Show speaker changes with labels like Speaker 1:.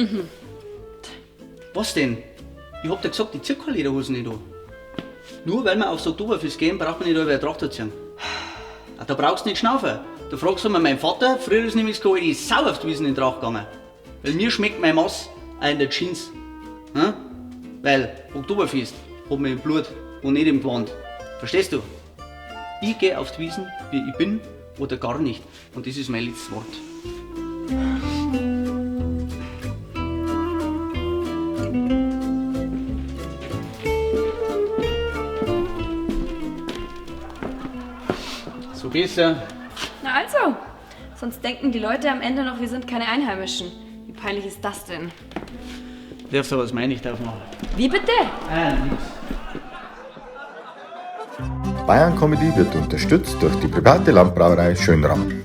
Speaker 1: Mhm. Was denn? Ich hab dir gesagt, ich zieh keine Lederhosen nicht an. Nur weil wir aufs Oktoberfest gehen, braucht man nicht alle eine Tracht ziehen. Ah, da brauchst du nicht schnaufen. Da fragst du mal meinen Vater, früher ist nämlich sogar die Sau auf die Wiesn in den Tracht gegangen. Weil mir schmeckt mein Mass auch in der Jeans. Hm? Weil Oktoberfest hat man im Blut und nicht im Gewand. Verstehst du? Ich gehe auf die Wiesn, wie ich bin oder gar nicht. Und das ist mein letztes Wort. So besser.
Speaker 2: Na also, sonst denken die Leute am Ende noch, wir sind keine Einheimischen. Wie peinlich ist das denn?
Speaker 1: Darfst du was meine ich darf machen?
Speaker 2: Wie bitte?
Speaker 1: Ah, nix.
Speaker 3: Bayern Comedy wird unterstützt durch die private Landbrauerei Schönram.